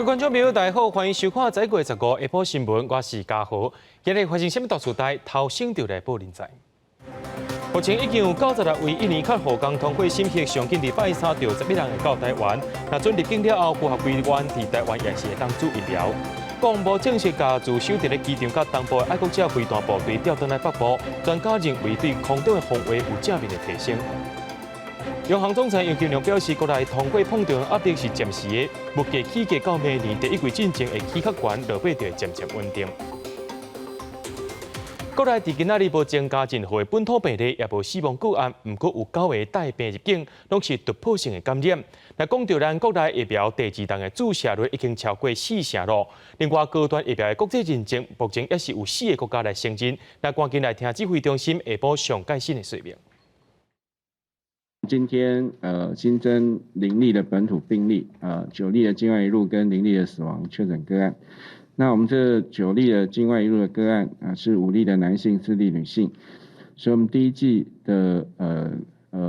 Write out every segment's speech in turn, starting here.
觀眾朋友，大家好，歡迎收看十一月15下晡新聞，我是嘉豪。今日發生啥物大事代，頭先就來報恁知。目前已經有96位印尼看護工通過審核，上緊佇拜三就11人會到台灣。若準入境了後符合規範，佇台灣也是會當注疫苗。國防部證實，共駐守佇咧機場佮東部的愛國者飛彈部隊調轉來北部，專家認為對空中的防衛有正面的提升。央行總裁楊金龍表示，國內通貨膨脹壓力是暫時的，物價起價到明年第一季進前會起較懸，落尾就會漸漸穩定。國內佇今仔日無增加任何的本土病例，也無死亡個案，毋過有九個帶病入境，攏是突破性的感染。若講著咱國內疫苗第二筒的注射率已經超過四成囉。另外，高端疫苗的國際認證，目前也是有四个國家來承認。那趕緊來聽指揮中心下晡上蓋新的說明。今天新增0例的本土病例，9例的境外移入跟0例的死亡確診個案。那我們這九例的境外移入的個案啊，是五例的男性，四例女性，所以我們第一劑的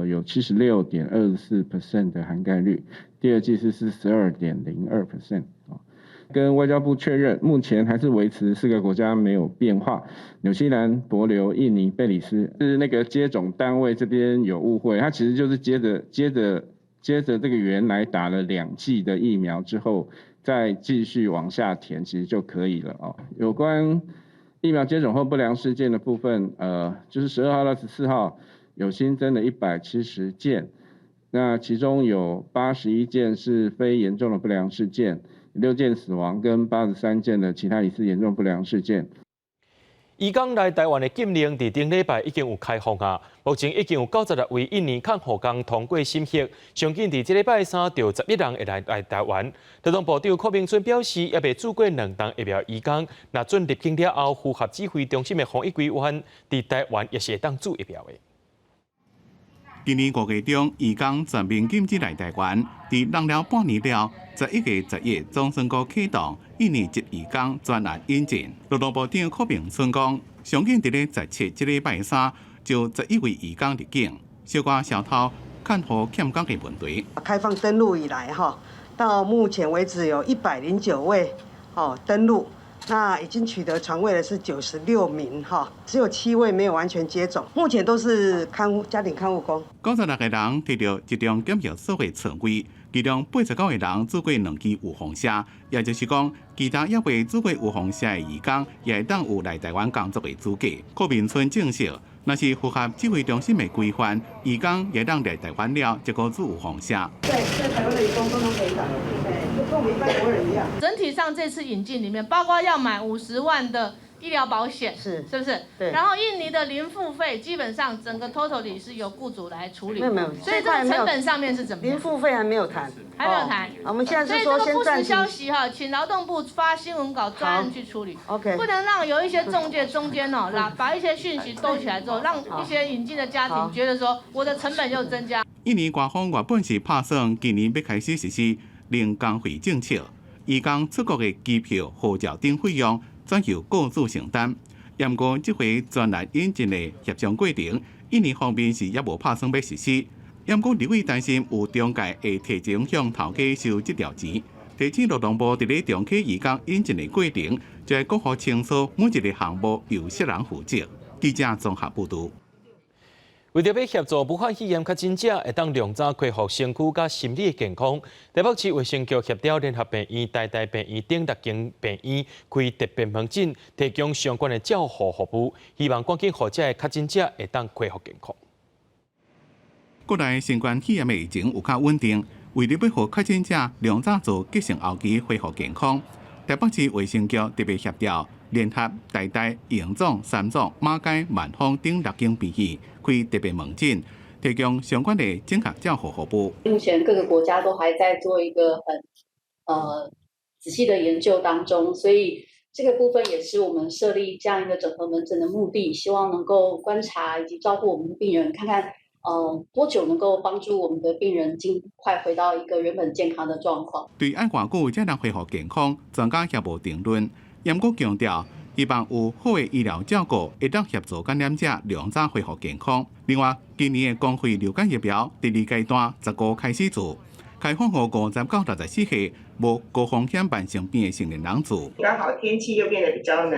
有76.24% 的涵蓋率，第二劑是42.02% 啊。跟外交部確認，目前還是維持四個國家沒有變化，紐西蘭、帛琉、印尼、貝里斯。是那個接種單位這邊有誤會，他其實就是接着這個原來打了兩劑的疫苗之後，再繼續往下填，其實就可以了哦。有關疫苗接種後不良事件的部分，就是12號到14號有新增的170件，那其中有81件是非嚴重的不良事件，6件死亡跟83件的其他疑似嚴重不良事件。移工來台灣的禁令，佇頂禮拜已經有開放啊。目前已經有96位印尼看護工通過審核，上緊佇這禮拜三就11人會來台灣。勞動部長柯明春表示，猶未注過兩筒疫苗移工，若準入境了後符合指揮中心的防疫規範，佇台灣也是會當注疫苗的。今年5月中，移工全面禁止來台灣，佇弄了半年了，11月11總算閣啟動印尼籍移工專案引進。勞動部長柯明春講，上緊佇咧17這禮拜三就11位移工入境，小可消啨看護欠工的問題。開放登陸以來，哈，到目前為止有109位，哦登陸。那已經取得床位的是96名，哈，只有7位沒有完全接種，目前都是看護家庭看護工。96個人提著一張檢疫所的床位，其中89個人注過兩劑預防射，也就是講，其他猶未注過預防射的移工，也會當有來台灣工作的資格。柯明春證實，若是符合指揮中心的規範，移工會當來台灣了，就閣注預防射。對，在台灣的移工都可以打。跟我們一般國人一樣。整體上這次引進裡面，包括要買50萬的醫療保險，是不是？對。然後印尼的零付費，基本上整個 totally 是由僱主來處理。沒有沒有。所以這個成本上面是怎麼樣？零付費還沒有談。還沒有談。我們現在是說先暫停。所以這個不實消息哈，請勞動部發新聞稿專案去處理。 OK。不能讓有一些中介中間哦，把一些訊息兜起來之後，讓一些引進的家庭覺得說我的成本又增加。印尼官方原本是拍算今年欲開始實施零工費政策，移工出國的機票、護照等費用轉由僱主承擔。毋過這回專案引進的協商過程，印尼方面是猶無拍算欲實施。毋過立委擔心有中介會提前向頭家收這條錢，提醒勞動部佇咧重啟移工引進的過程，就愛閣較清楚每一个項目由啥人負責。記者綜合報導。為著欲協助武漢肺炎確診者會當量早恢復身軀佮心理的健康，台北市衛生局協調聯合病院、台大病院等六間病院開特別門診，提供相關的照護服務，希望趕緊予這个確診者會當恢復健康。國內新冠肺炎的疫情有較穩定，為著欲予確診者量早做急性後期恢復健康，台北市衛生局特別協調聯合台大、榮總、三總、馬偕、萬芳等六間病院開特別門診，提供相關的整合照護服務。目前各個國家都還在做一個很仔細的研究當中，所以這個部分也是我們設立這樣一個整合門診的目的，希望能夠觀察以及照顧我們的病人，看看多久能夠幫助我們的病人盡快回到一個原本健康的狀況。對愛偌久才能恢復健康，專家也無定論。毋過強調，希望有好的醫療照顧，會當協助感染者量早恢復健康。另外，今年的公費流感疫苗第二階段15開始注，開放予50到64歲無高風險慢性病的成年人士。剛好天氣又變得比較冷，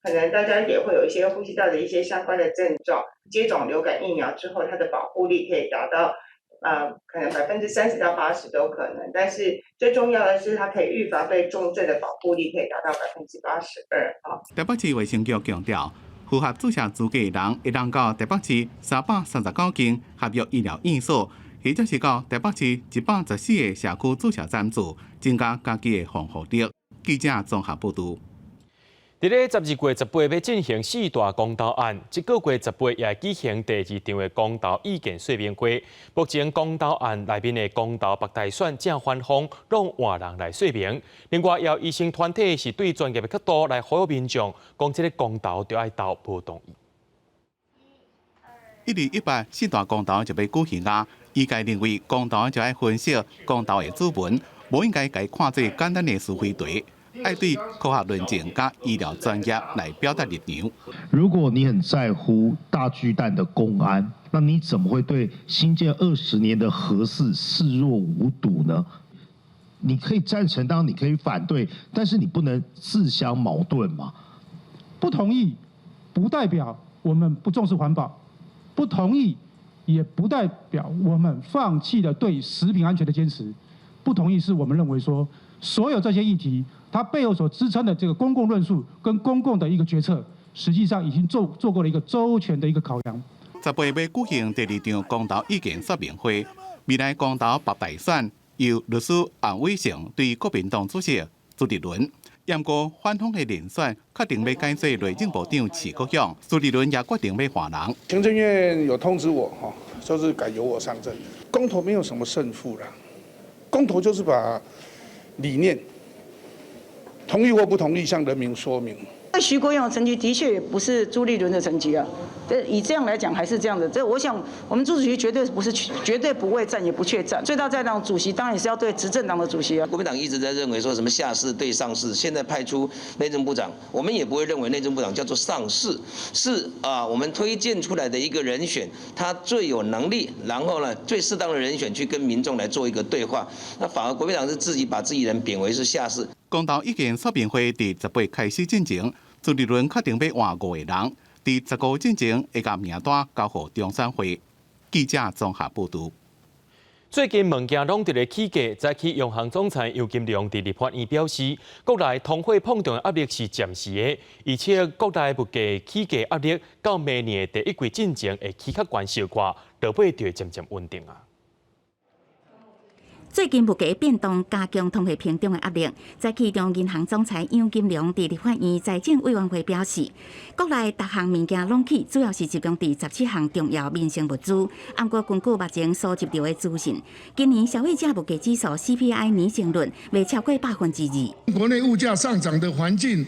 可能大家也會有一些呼吸道的一些相關的症狀。接種流感疫苗之後，它的保護力可以達到，可能30%到80%都可能。但是最重要的是，它可以預防被重症的保護力可以達到82%啊。台北市衛生局強調，符合注射資格的人，會當到台北市339間合約醫療院所，或者是到台北市114個社區注射站做，增加家己的防護力。記者綜合報導。佇咧12月18欲進行四大公投案，這個月十八也會舉行第二場的公投意見說明會。目前公投案內面的公投北大選正反方攏換人來說明。另外，也有醫生團體是對專業的角度來呼籲民眾，講這個公投著愛投無同意。1218四大公投就欲舉行啊！醫界認為公投就愛分析公投的主文，無應該共伊看做簡單的是非題。愛對科學論證佮醫療專業來表達立場。如果你很在乎大巨蛋的工安，那你怎麼會對興建20年的核四視若無睹呢？你可以贊成，當然你可以反對，但是你不能自相矛盾嘛。不同意不代表我們不重視環保，不同意也不代表我們放棄了對食品安全的堅持。不同意是我們認為說，所有這些議題，它背後所支撐的這個公共論述跟公共的一個決策，實際上已經做過了一個周全的一個考量。 18欲舉行第二場公投意見說明會，未來公投北大選由律師洪偉成對國民黨主席朱立倫，毋過反方的人選確定欲改做內政部長徐國勇，朱立倫也決定欲換人。行政院有通知我，哈，就是改由我上陣。公投沒有什麼勝負啦，公投就是把理念同意或不同意向人民說明。那徐國勇的成績的確也不是朱立倫的成績啊。這以這樣來講還是這樣的。這我想我們朱主席絕對不是絕對不畏戰也不怯戰。最大在黨主席當然也是要對執政黨的主席啊。國民黨一直在認為說什麼下士對上士，現在派出內政部長，我們也不會認為內政部長叫做上士，是啊，我們推薦出來的一個人選，他最有能力，然後呢最適當的人選去跟民眾來做一個對話。那反而國民黨是自己把自己人貶為是下士。公投意見說明會佇18開始進行，朱立倫確定欲換五個人，佇15進前會共名單交予中選會。記者綜合報導。最近物件攏佇咧起價，早起央行總裁楊金龍佇立法院表示，國內通貨膨脹的壓力是暫時的，而且國內物價起價壓力到明年的第一季進前會起較懸小可，落尾就會漸漸穩定啊。最近物價變動加強通貨膨脹的壓力。早起中央銀行總裁楊金龍佇立法院財政委員會表示，國內逐項物件攏起，主要是集中佇17項重要民生物資。毋過根據目前所接著的資訊，今年消費者物價指數 CPI 年增率袂超過2%。國內物價上漲的環境，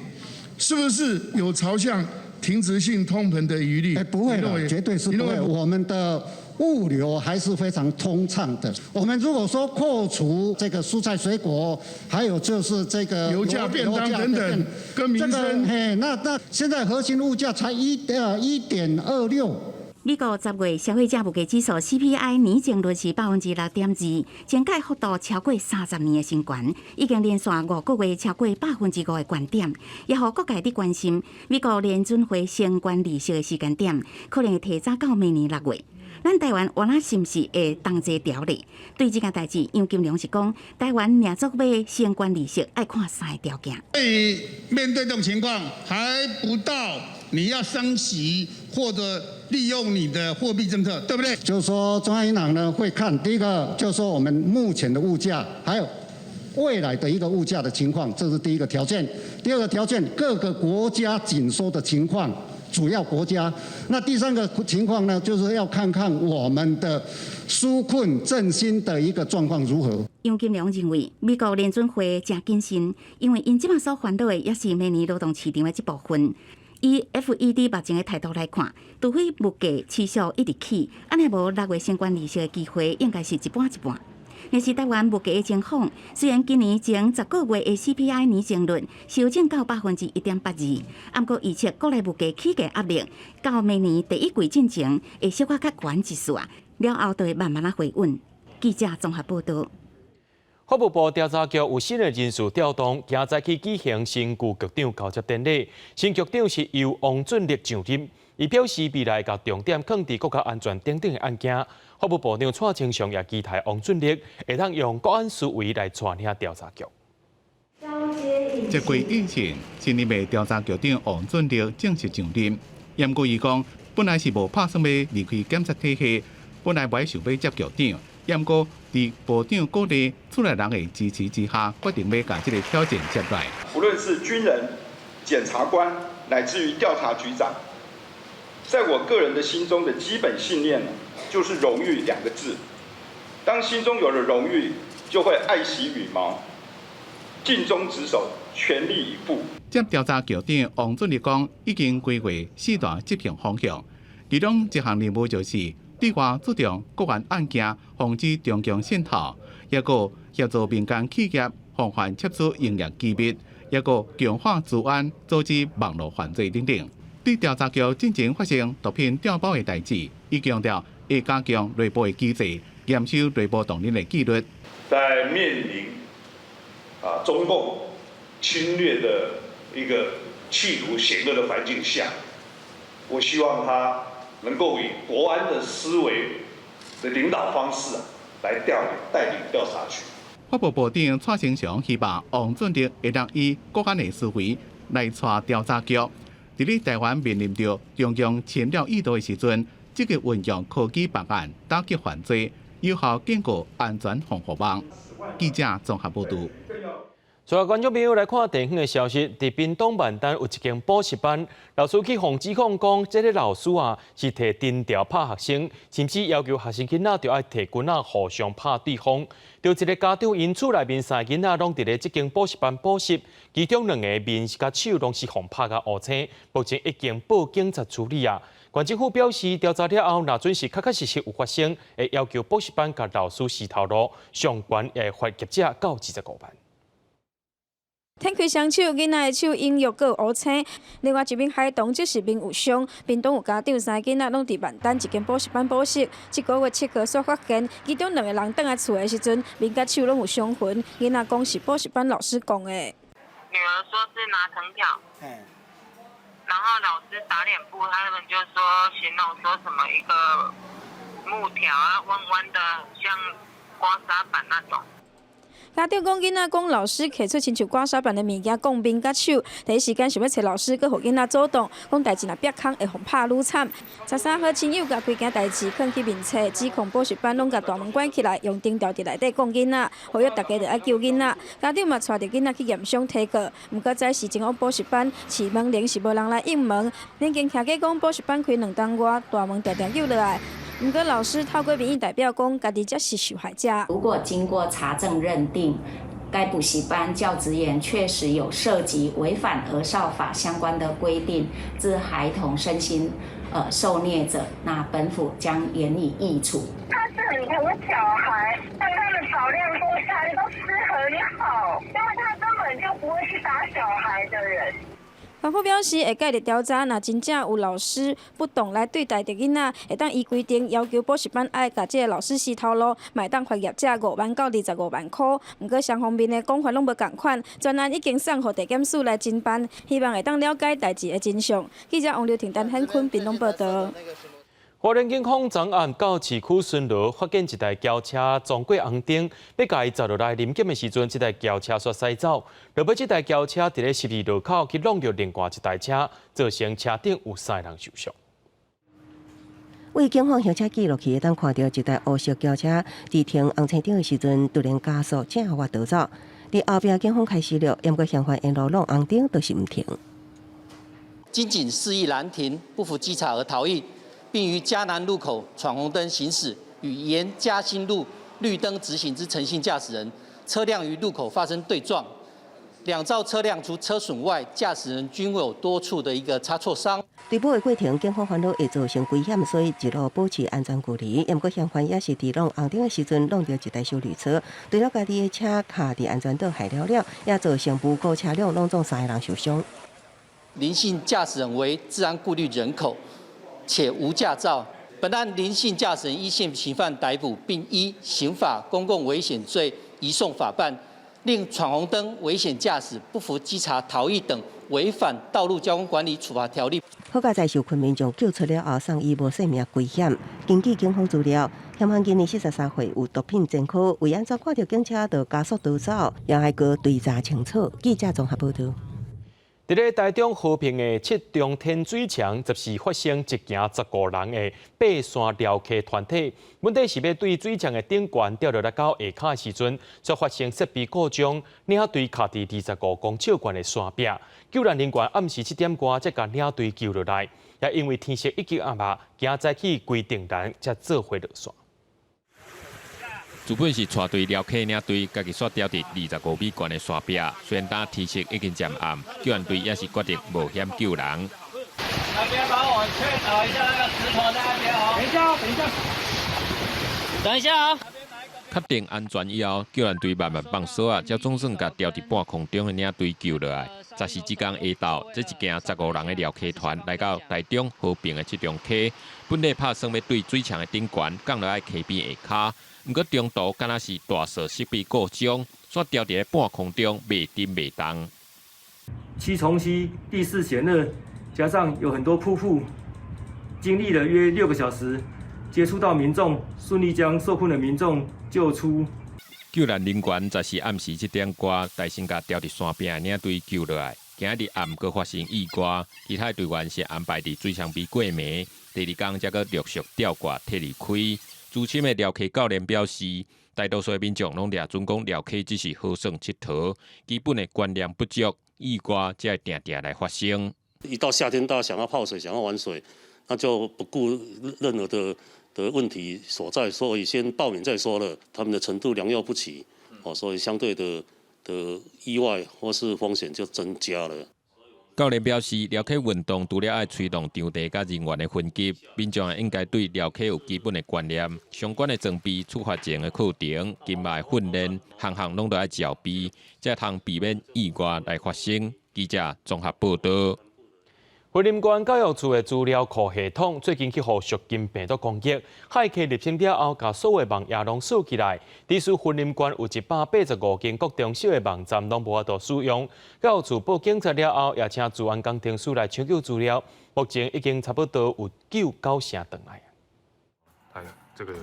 是不是有朝向停滯性通膨的疑慮？不會的，絕對是不會。我們的物流還是非常通暢的。我們如果說扣除這個蔬菜水果，還有就是這個油價、便當等等，跟民生，嘿，那現在核心物價才1.26。美國10月消費者物價指數 CPI 年增率是6.2%，前屆幅度超過30年的新高，已經連續5個月超過5%的懸點，也予各界佇關心美國聯準會升懸利息的時間點，可能會提早到明年6月。咱台灣原來是毋是會同齊調咧？對這件代誌，楊金龍是講，台灣若做欲升懸利息，愛看三個條件。所以面對這種情況，還不到你要升息或者利用你的貨幣政策，對不對？就是說，中央銀行呢會看第一個，就是說我們目前的物價，還有未來的一個物價的情況，這是第一個條件。第二個條件，各個國家緊縮的情況。主要國家，那第三個情況呢，就是要看看我們的紓困振興的一個狀況如何。楊金龍認為，美國聯準會誠謹慎，因為𪜶這馬所煩惱的也是明年勞動市場的這部分。以 FED 目前的態度來看，除非物價持續一直起，按呢無6月升懸利息的機會應該是一半一半。若是台灣物價的情況，雖然今年前10個月的 CPI 年增率修正到1.82%，毋過預測國內物價起價壓力到明年第一季進前會小可較懸一絲啊，了後就會慢慢仔回穩。記者綜合報導。法務部調查局有新的人事調動，今早起舉行新舊局長交接典禮。新局長是由王俊力上任，伊表示未來共重點放佇國家安全等等的案件。法務部長蔡清祥也期待王俊力會當用國安思維來帶領調查局。這季以前，新任的調查局長王俊力正式上任。毋過伊講，本來是無拍算欲離開檢察體系，本來無想欲接局長。毋過佇部長鼓勵厝內人的支持之下，決定欲共這个挑戰接來。無論是軍人、檢察官，乃至於調查局長，在我個人的心中的基本信念，就是榮譽兩個字。當心中有了榮譽，就會愛惜羽毛，盡忠職守，全力以赴。接調查局長王俊力講，已經規劃四大執行方向，其中一項任務就是對外注重國安案件，防止中共滲透；抑閣協助民間企業防範竊取營業機密；抑閣強化資安，阻止網路犯罪等等。對調查局進前發生毒品調包的代誌，伊強調會加強內部的機制，嚴守內部動力的紀律。在面臨中共侵略的一個企圖險惡的環境下，我希望他能夠以國安的思維的領導方式來帶領調查局。法務部長蔡清祥希望王俊力會當以國安的思維來帶調查局。佇咧台灣面臨著中共侵略意圖的時陣，積極運用科技辦案，打擊犯罪，有效建構安全防護網。記者綜合報導。所有觀眾朋友來看地方的消息，佇屏東萬丹有一間補習班，老師去予指控講，這个老師啊是提藤條拍學生，甚至要求學生囡仔著愛提棍仔互相拍對方。著一个家長𪜶厝內面三个囡仔攏佇咧這間補習班補習，其中兩個面佮手攏是予拍甲烏青，目前已經報警察處理啊。縣政府表示，調查了後，若準是確確實實有發生，會要求補習班共老師辭頭路，上懸會罰業者到25萬。展開雙手，囡仔的手隱約閣有烏青。另外一名孩童則是面有傷。屏東有家長三个囡仔攏佇萬丹一間補習班補習。這个月7號煞發現，其中兩個人轉來厝的時陣，面佮手攏有傷痕。囡仔講是補習班老師講的。女兒說是拿藤條，然後老師打臉部，他們就說形容說什麼一個木條啊，彎彎的，像刮痧板那種。家長講，囡仔講老師提出親像刮痧板的物件，摃面佮手，第一時間想欲揣老師，閣予囡仔阻擋，講代誌若煏空會予拍愈慘。13號親友共規件代誌囥去面冊，指控補習班攏共大門關起來，用藤條佇內底摃囡仔，呼籲大家著愛救囡仔。家長嘛帶著囡仔去驗傷提告，毋過早時前往補習班，市門鈴是無人來應門。林間徛家講補習班開兩冬外，大門定定扭落來。毋過老師透過民意代表講，家己才是受害者。如果經過查證認定，該補習班教職員確實有涉及違反兒少法相關的規定，致孩童身心受虐者，那本府將嚴以議處。他是很疼小孩，讓他們少量多餐，都吃很好，因為他根本就不會去打小孩的人。縣府表示會介入調查，若真正有老師不當來對待著囡仔，會當依規定要求補習班愛共這个老師辭頭路，嘛會當罰業者5萬到25萬箍。毋過雙方面的講法攏無仝款，專案已經送予地檢署來偵辦，希望會當了解代誌的真相。記者王劉婷、陳顯坤屏東報導。花蓮警方昨暗到市區巡邏，發現一台轎車撞過紅燈，欲共伊載落來臨檢的時陣，這台轎車煞駛走。落尾這台轎車佇咧十字路口去挵著另外一台車，造成車頂有三個人受傷。為警方行車記錄器會當看著一台烏色轎車佇停紅青燈的時陣，突然加速正欲逃走。佇後壁警方開始了，毋過嫌犯沿路挵紅燈都是毋停。經警示意攔停，不服稽查而逃逸。並於嘉南路口闖紅燈行駛，與沿嘉興路綠燈直行之陳姓駕駛人車輛於路口發生對撞，兩造車輛除車損外，駕駛人均有多處的一個擦挫傷。追捕的過程，警方煩惱會造成危險，所以一路保持安全距離。毋過嫌犯也是佇挵紅燈的時陣，挵著一台休旅車，除了家己的車卡佇安全島害了了，也造成無辜車輛攏總三個人受傷。林姓駕駛人為治安顧慮人口，且無駕照。本案林姓駕駛人依現行犯逮捕，並依刑法公共危險罪移送法辦。另闖紅燈、危險駕駛、不服稽查、逃逸等違反道路交通管理處罰條例。好佳哉受困民眾救出了後，送醫無性命危險。根據警方資料，嫌犯今年43歲，有毒品前科，為按怎看著警車就加速逃走，也愛閣追查清楚。記者綜合報道。佇咧台中和平的七重天水牆，14發生一行15人的爬山撩客團體，本底是欲對水牆的頂懸吊落來到下跤的時陣，卻發生設備故障，領隊卡佇25公尺懸的山壁，救援人員暗時7點外才共領隊救落來，也因為天色已經暗啊，今早起規定人才做伙落山。原本是帶隊撩客領隊，家己煞吊佇25米懸的山壁。雖然當天色已經漸暗，救援隊也是決定冒險救人。那邊幫我勸導一下那個石頭在那邊哦。等一下，等一下，等一下啊！確定安全以後，救援隊慢慢放索仔，才總算共吊佇半空中的領隊救落來。14這工下晝，這一行15人的撩客團來到台中和平的七重溪，本來拍算欲對水牆的頂懸降落來溪邊下跤。毋過中途敢若是大索設備故障，煞吊佇咧半空中袂振袂動。七重溪地勢險惡，加上有很多瀑布，經歷了約6個小時，接觸到民眾，順利將受困的民眾救出。救援人員14暗時7點外，大先共吊佇山壁的領隊救落來。今仔日暗閣發生意外，其他隊員是安排佇水牆邊過暝，第二工才閣陸續吊掛撤離開。資深的撩客教練表示，大多數的民眾攏掠準講撩客只是好耍𨑨迌，基本的觀念不足，意外才會定定來發生。一到夏天，大家想要泡水，想要玩水，那就不顧任何的問題所在，所以先報名再說了。他們的程度良莠不齊，哦，所以相對的意外或是風險就增加了。教練表示，撩客運動除了愛催動場地佮人員的分級，民眾也應該對撩客有基本的觀念，相關的裝備、出發前的課程、筋肉訓練，項項攏都愛齊備，才通避免意外來發生。記者綜合報道。雲林縣教育處的資料庫系統最近去予贖金病毒攻擊，駭客入侵了後，共所有網頁攏鎖起來。致使雲林縣有185間國中小的網站攏無法度使用。教育處報警察了後，也請資安工程師來搶救資料。目前已經差不多有救九成轉來。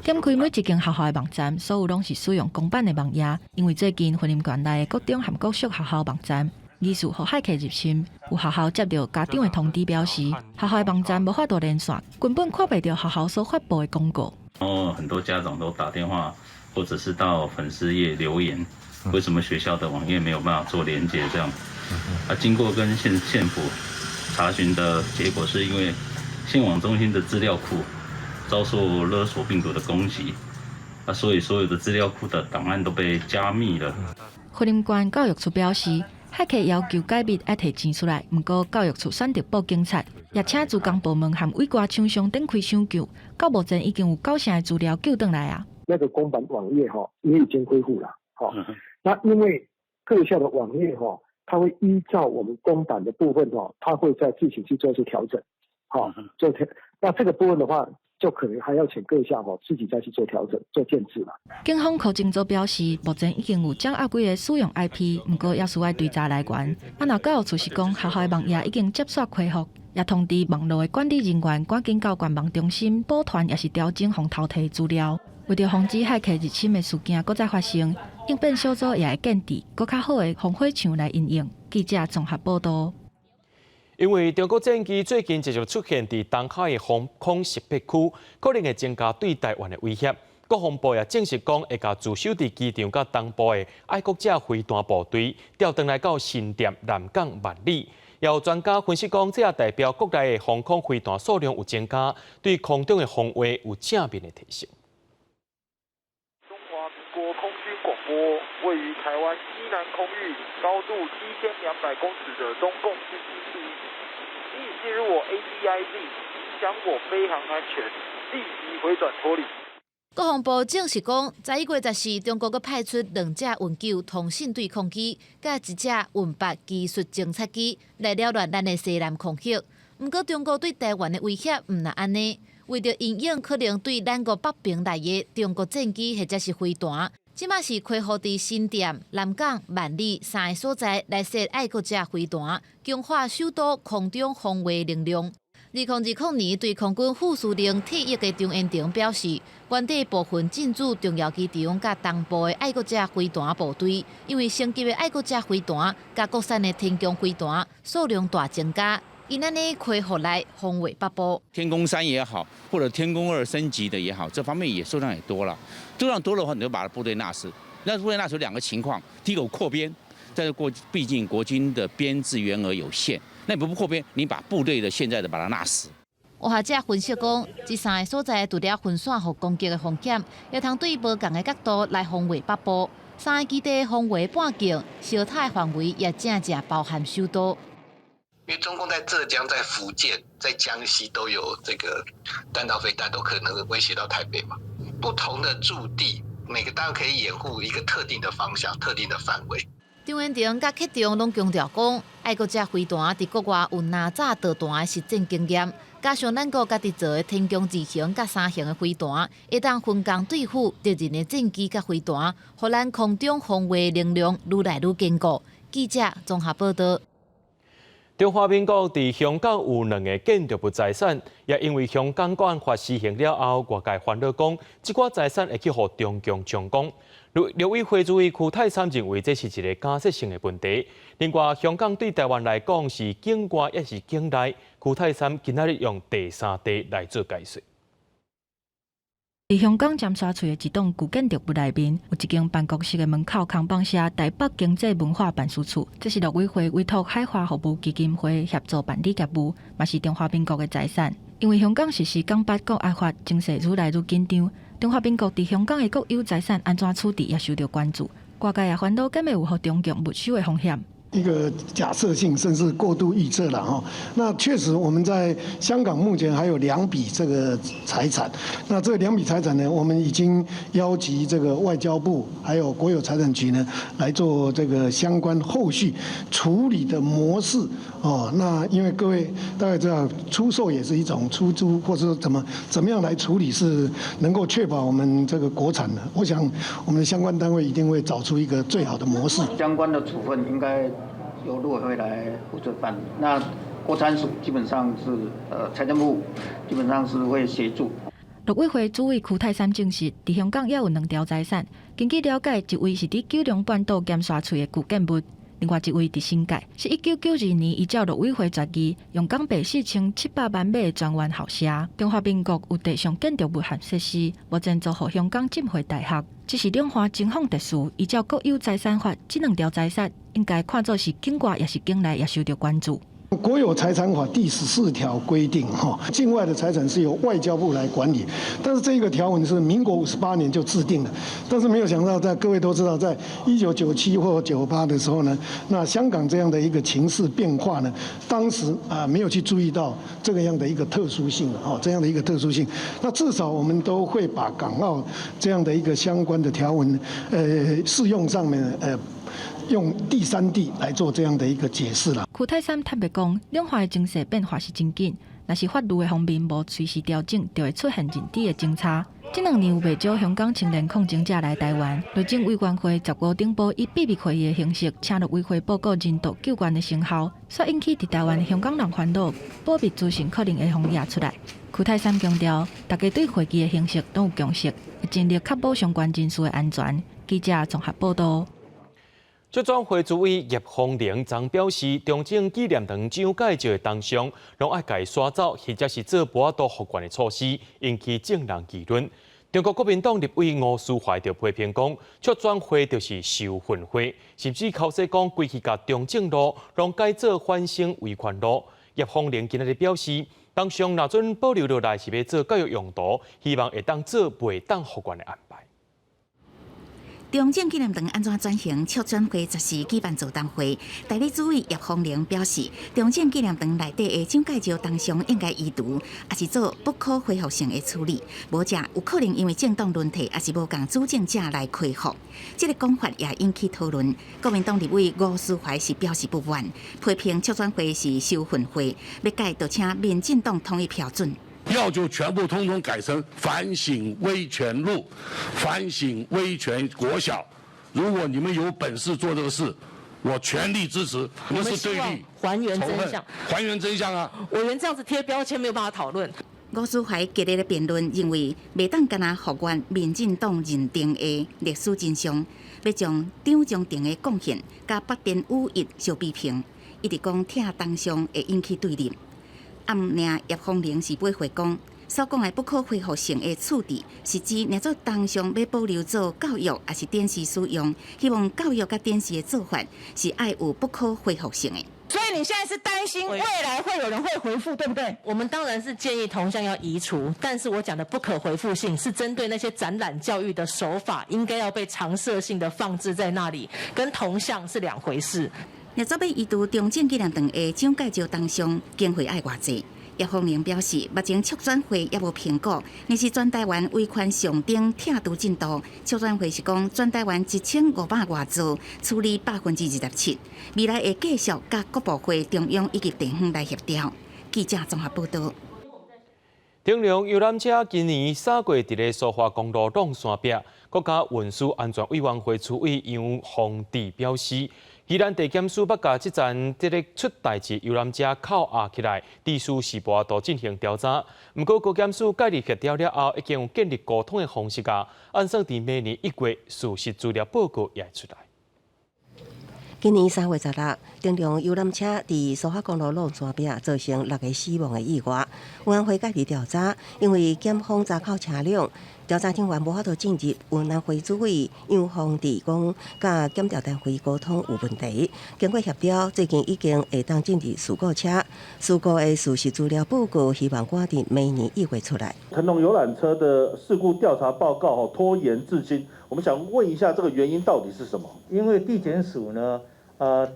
點開每一間學校的網站，所有攏是使用公版的網頁，因為最近雲林縣內的國中和國小學校網站疑似予駭客入侵，有學校接著家長的通知表示，學校的網站無法度連線，根本看袂著學校所發布的公告。然後很多家長都打電話，或者是到粉絲頁留言，為什麼學校的網頁沒有辦法做連接？這樣，啊，經過跟縣府查詢的結果，是因為縣網中心的資料庫遭受勒索病毒的攻擊，啊，所以所有的資料庫的檔案都被加密了。雲林縣教育處表示，駭客要求解密愛提錢出來，毋過教育處選擇報警察，也請資工部門和委外廠商展開搶救。到目前已經有九成的資料救轉來啊。那個公版網頁哈也已經恢復了，哈。那因為各校的網頁哈，它會依照我們公版的部分哈，它會再自行去做一些調整，好，做調。那這個部分的話，就可能還要請各校吼自己再去做調整、做建置啦。警方考證組表示，目前已經有掌握幾个使用 IP，毋過猶需愛追查來源。啊，若教育處是講學校的網頁已經接煞恢復，也通知網路的管理人員趕緊到官網中心保存，抑是調整予偷提資料。為著防止駭客入侵的事件閣再發生，應變小組也會建置閣較好的防火牆來因應。記者綜合報道。因為中國戰機最近持續出現佇東海的防空識別區，可能會增加對台灣的威脅。國防部也證實講，會共駐守佇機場佮東部的愛國者飛彈部隊調轉來到新店、南港、萬里。也有專家分析講，這也代表國內的防空飛彈數量有增加，對空中的防衛有正面的提升。中華民國空軍廣播，位於台灣西南空域，高度7200公尺的中共軍機注意，你已進入我 ADIZ，影響我飛航安全，立即回轉脫離。國防部證實講，11月14，中國閣派出兩架運九通信對抗機，佮一架運八技術偵察機來擾亂咱的西南空域。毋過，中國對台灣的威脅毋但按呢，為著因應可能對咱國北邊來的中國戰機或者是飛彈，這馬是恢復佇新店、南港、萬里三个所在來設愛國者飛彈，強化首都空中防衛能量。2020年對空軍副司令退役的張延廷表示，原底部分進駐重要機場佮東部的愛國者飛彈部隊，因為升級的愛國者飛彈佮國產的天弓飛彈數量大增加，𪜶按呢恢復來防衛北部。天弓三也好，或者天弓二升級的也好，這方面也數量也多了。數量多的話，你就把部隊納實。那部隊納實兩個情況，第一個擴編，再過畢竟國軍的編制員額有限。那你不擴編，你把部隊的現在的把它納實。有學者分析講，這三个所在除了分散予攻擊的風險，也通對無仝的角度來防衛北部。三个基地防衛半徑，相塔的範圍也正正包含首都。因為中共在浙江、在福建、在江西都有這個彈道飛彈，都可能威脅到台北嘛。不同的駐地，每個單位可以掩護一個特定的方向、特定的範圍。張延廷佮克中攏強調講，愛國者飛彈佇國外有拿炸導彈的實戰經驗，加上咱國家己造的天弓二型佮三型的飛彈，會當分工對付敵人的戰機佮飛彈，予咱空中防衛能量愈來愈堅固。記者綜合報道。中華民國佇香港有兩个建築物財產，也因為香港國安法施行了後，外界煩惱講，這寡財產會去予中共充公。陸委會主委邱太三認為這是一個假設性的問題。另外，香港對台灣來講是境外抑是境內？邱太三今仔日用第三地來做解說。佇香港尖沙咀的一棟舊建築物內面，有一間辦公室的門口扛棒寫台北經濟文化辦事處，這是陸委會委託海華服務基金會協助辦理業務，嘛是中華民國的財產。因為香港實施港版國安法，情勢愈來愈緊張，中華民國佇香港的國有財產按怎處置也受著關注，外界也煩惱敢會有予中共沒收的風險。一個假設性，甚至過度預測了哈。那確實，我們在香港目前還有兩筆這個財產。那這兩筆財產呢，我們已經邀集這個外交部還有國有財產局呢，來做這個相關後續處理的模式。哦，那因為各位大概知道，出售也是一種出租，或者說怎麼樣來處理是能夠確保我們這個國產的。我想我們的相關單位一定會找出一個最好的模式。相關的處分應該由陸委會來負責辦理。那國產署基本上是財政部基本上是會協助。陸委會主委邱太三證實，佇香港也有兩條財產。根據了解，一位是佇九龍半島尖沙咀的舊建物，另外一位佇新界，是1992年依照陸委會決議，用港幣4700萬買的專員校舍。中華民國有地上建築物和設施，目前租予香港浸會大學。只是兩岸情況特殊，依照國有財產法，這兩條財產應該看作是境外抑是境內，也受著關注。國有財產法第14條規定，哈，境外的財產是由外交部來管理。但是這個條文是民國58年就制定的，但是沒有想到，在各位都知道，在1997或98的時候呢，那香港這樣的一個情勢變化呢，當時啊沒有去注意到這個樣的一個特殊性，哈，這樣的一個特殊性。那至少我們都會把港澳這樣的一個相關的條文，適用上面，用第三地來做這樣的一個解釋啦。邱太三坦白講，兩岸的情勢變化是真緊，若是法律的方面無隨時調整，就會出現認知的爭差。這兩年有袂少香港青年抗爭者來台灣，律政委員會15頂埔以秘密會議的形式，請陸委會報告人道救援的成效，煞引起佇台灣的香港人煩惱，保密資訊可能會予攑出來。邱太三強調，大家對會議的形式攏有共識，會盡力確保相關人士的安全。記者綜合報道。促轉會主委葉鳳玲昨表示，中正紀念堂蔣介石的銅像，攏愛共刷走，或者是做無法度復原的措施，引起眾人議論。中國國民黨立委吳斯懷就批評講，促轉會就是修憤會，甚至剾洗講，規氣共中正路攏改做反省維權路。葉鳳玲今仔日表示，銅像若準保留落來是欲做教育用途，希望會當做袂當復原的安排。中正紀念堂按怎轉型？促轉會14舉辦座談會，代理主委葉鳳玲表示，中正紀念堂內底的蔣介石銅像應該移除，抑是做不可恢復性的處理，無者有可能因為政黨輪替，抑是無仝主政者來恢復。這个講法也引起討論。國民黨立委吳斯懷是表示不滿，批評促轉會是修憤會，欲改就請民進黨統一批准。要就全部通通改成反省威權路、反省威權國小。如果你們有本事做這個事，我全力支持。我們是對立，還原真相，還原真相啊！委員這樣子貼標籤，沒有辦法討論。吳思懷激烈的辯論認為，袂當干焦復原民進黨認定的歷史真相，欲將蔣中正的貢獻佮北電五一相比拼，一直講拆銅像會引起對立。啊，毋爾葉鳳玲是駁回講，所講的不可恢復性的處置，是指若做銅像欲保留做教育，抑是展示使用，希望教育佮展示的做法是愛有不可恢復性的。所以你現在是擔心未來會有人會回復，對不對？我們當然是建議銅像要移除，但是我講的不可回復性是針對那些展覽教育的手法，應該要被常設性的放置在那裡，跟銅像是兩回事。若做欲移除中正紀念堂的蔣介石銅像，經費愛偌濟？葉鳳玲表示，目前促轉會猶無評估，若是全台灣規範上頂拆除進度，促轉會是講全台灣1500外座處理27%，未來會繼續佮各部會中央以及地方來協調。記者綜合報導。長榮遊覽車今年3月佇咧蘇花公路挵山壁，國家運輸安全委員會主委楊宏智表示，宜蘭地檢署欲共這層這个出代誌遊覽車扣押起來，致使是無法度進行調查。毋過高檢署介入協調了後，已經有建立溝通的方式啊，按算佇明年1月事實資料報告也會出來。今年3月16，長榮遊覽車佇蘇花公路挵山壁造成六個死亡的意外。運安會介入調查，因為檢方查扣車輛，調查人員無法度進入。運安會主委楊宏智講，佮檢調單位溝通有問題，經過協調，最近已經會當進入事故車。事故的事實資料報告，希望趕佇明年1月出來。騰龍遊覽車的事故調查報告拖延至今，我們想問一下，這個原因到底是什麼？因為地檢署呢，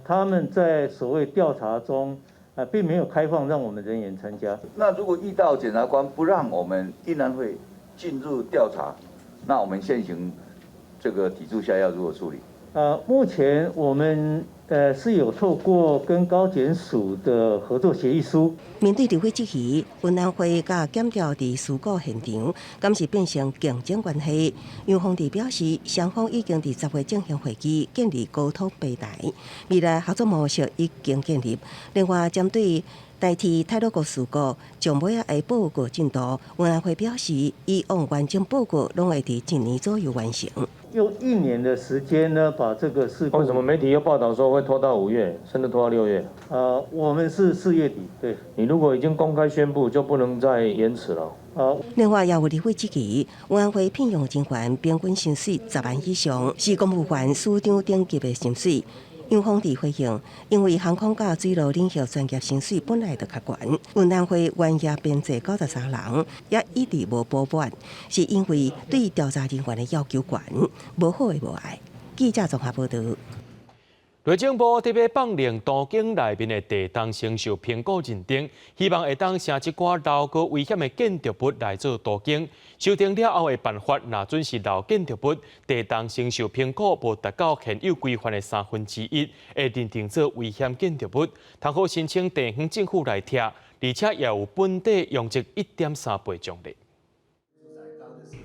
他們在所謂調查中，並沒有開放讓我們人員參加。那如果遇到檢察官不讓我們運安會進入調查，那我們現行這個體制下要如何處理？目前我們是有透過跟高檢署的合作協議書。面對立委質疑，運安會佮檢調佇事故現場，敢是變成競爭關係？楊宏智表示，雙方已經佇10月進行會議，建立溝通平台，未來合作模式已經建立。另外，針對代替太魯閣事故，上尾仔的報告進度，運安會表示，以往完整報告攏會佇一年左右完成。用一年的時間呢，把這個事故。為什麼媒體又報道說會拖到5月，甚至拖到6月？我們是4月底。對。你如果已經公開宣布，就不能再延遲了。另外，也有立委質疑，運安會聘用人員平均薪水10萬以上，是公務員署長等級的薪水。楊宏智回應，因為航空佮水陸領域專業薪水本來就較懸，運安會原業編制93人，也一直無補滿，是因為對調查人員的要求懸，無好的無愛。記者綜合報導。內政部特別放令都更內面的地動承受評估認定，希望會當成一寡樓高危險的建築物來做都更。修訂了後的辦法，若準是老建築物地動承受評估無達到現有規範的1/3，會認定做危險建築物，通好申請地方政府來拆，而且也有本地容積1.3倍獎勵。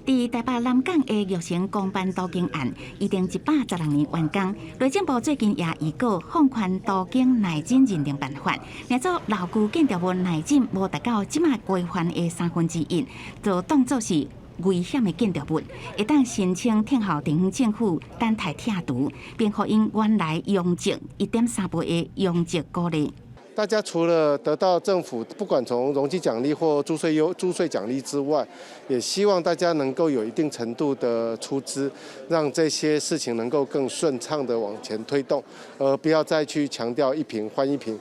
佇台北南港的玉成公辦都更案，預定116年完工。內政部最近也預告放寬都更耐震認定辦法，若做老舊建築物耐震無達到這馬規範的1/3，就當作是危險的建築物，會當申請聽候地方政府等待拆除，並予𪜶原來容積1.3倍的容積鼓勵。大家除了得到政府不管從容積獎勵或租稅獎勵之外，也希望大家能夠有一定程度的出資，讓這些事情能夠更順暢的往前推動，而不要再去強調一坪換一坪。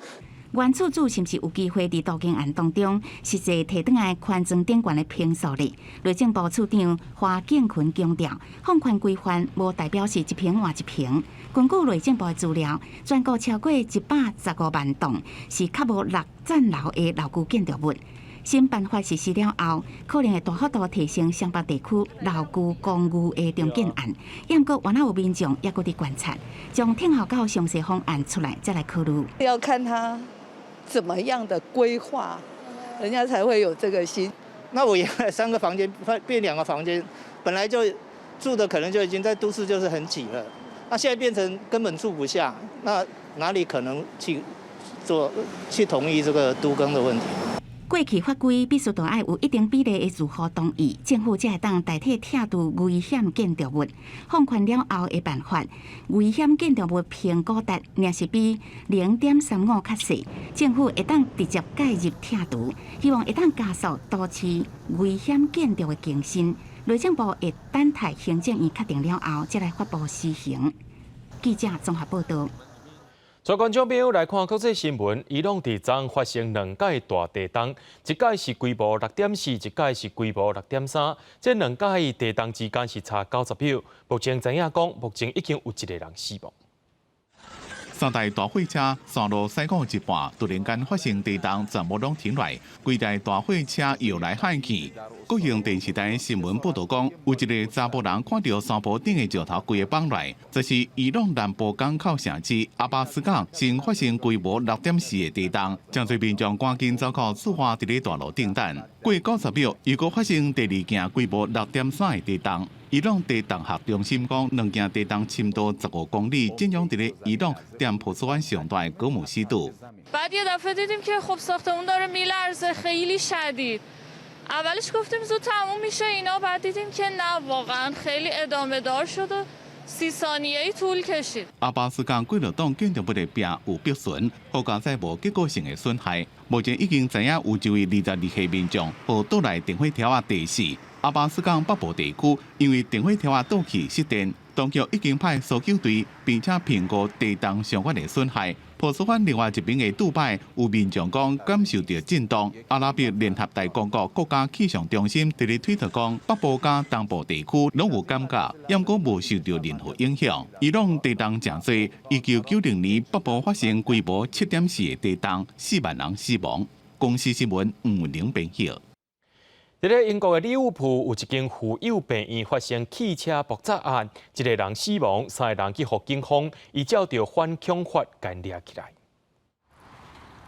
原厝主是毋是有機會佇都更案當中實際提轉來寬裝頂懸的坪數呢？內政部處長華建坤強調，放寬規範無代表是一坪換一坪。根據內政部的資料，全國超過115萬棟是較無6層樓的老舊建築物。新辦法實施了後，可能會大幅度提升雙北地區老舊公寓的重建案。毋過，原來有民眾猶閣佇觀察，將聽候到詳細方案出來再來考慮。要看他怎麼樣的規劃，人家才會有這個心。那我原來三個房間變兩個房間，本來就住的可能就已經在都市就是很擠了，那現在變成根本住不下，那哪裡可能去做去同意這個都更的問題？過去法規必須都愛有一定比例的住戶同意，政府才會當代替拆除危險建築物。放寬了後的辦法，危險建築物評估值若是比0.35較細，政府會當直接介入拆除，希望會當加速都市危險建築的更新。內政部會等待行政院確定了後，才來發布施行。記者綜合報道。帶觀眾朋友來看國際新聞，伊朗佇昨發生兩擺大地動，一擺是規模6.4，一擺是規模6.3。這兩擺地動之間是差90秒。目前知影講，目前已經有一個人死亡。三台大貨車山路駛過一半，突然間發生地動，全部攏停來，規台大貨車搖來撼去。國營電視台新聞報道講，有一个查埔人看著山坡頂的石頭規个放來，這是伊朗南部港口城市阿巴斯港先發生規模6.4的地動，真濟民眾趕緊走到厝外佇咧大路頂等。過90秒，又閣發生第二件規模6.3的地動。伊朗地動學中心講，兩件地動深度15公里，震央佇咧伊朗踮波斯灣上大的戈姆斯島。 بعد یه دفعه دیدیم که خب ساختمون داره میلرزه خیلی شدید. اولش گفتیم زود تموم میشه اینا، بعد دیدیم که نه، واقعا خیلی ادامه دار شد و 30 ثانیه‌ای طول کشید. 阿巴斯港幾落棟建築物的壁有破損，好佳哉無結構性的損害。目前已經知影有一位22歲民眾予島內電火柱仔電死。阿巴斯港北部地區因為電火柱仔倒去失電，當局已經派搜救隊，並且評估地動相關的損害。波斯灣另外一邊的杜拜有民眾講感受著震動。阿拉伯聯合大公國國家氣象中心佇咧推特講，北部佮東部地區攏有感覺，毋過無受著任何影響。伊朗地動誠濟，1990年北部發生規模7.4的地動，4萬人死亡。公視新聞吳文玲編譯。佇咧英國的利物浦有一間婦幼病院發生汽車爆炸案，一个人死亡，三个人去予警方依照著反恐法共掠起來。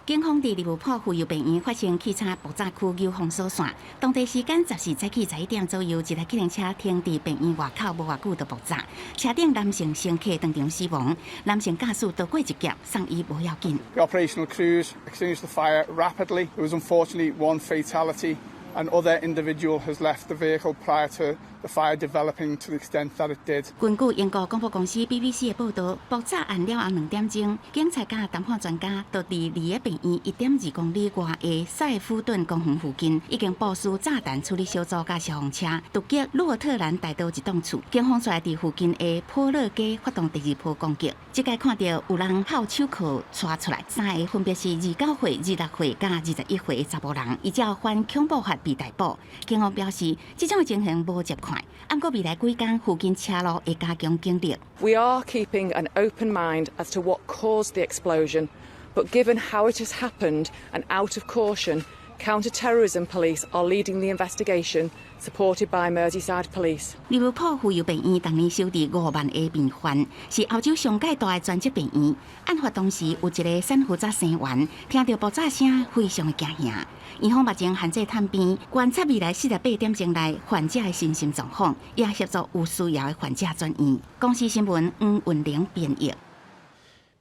警方佇利物浦婦幼病院發現汽車爆炸區有封鎖線，當地時間14早起11點左右，一台計程車停佇病院外口無偌久就爆炸，車頂男性乘客當場死亡，男性駕駛逃過一劫，送醫無要緊。 The operational crews extinguished the fire rapidly. There was unfortunately one fatality. Another individual has left the vehicle prior to the fire developing to the extent that it did. 根據英國廣播公司 BBC 的報導，爆炸案了後2點鐘，警察佮談判專家都佇離個病院1.2公里外的塞夫頓公園附近，已經部署炸彈處理小組佮消防車，突擊洛特蘭大道一棟厝。警方隨佇附近的普樂街發動第二波攻擊，這擺看著有人銬手銬帶出來，三个分別是29歲、26歲佮21歲的查埔人，依照反恐怖法被逮捕。警方表示，這種情形無習慣，毋過未來幾工附近車路會加強警力。 We are keeping an open mind as to what caused the explosion, but given how it has happened and out of caution, counter-terrorism police are leading the investigation, supported by Merseyside Police. 利物浦婦幼病院逐年收治5萬个病患，是歐洲上蓋大的專責病院。案發當時有一个產婦早生完，聽著爆炸聲，非常的驚嚇。院方目前限制探病，觀察未來48點鐘內患者的身心狀況，也協助有需要的患者轉院。公視新聞黃文玲編譯。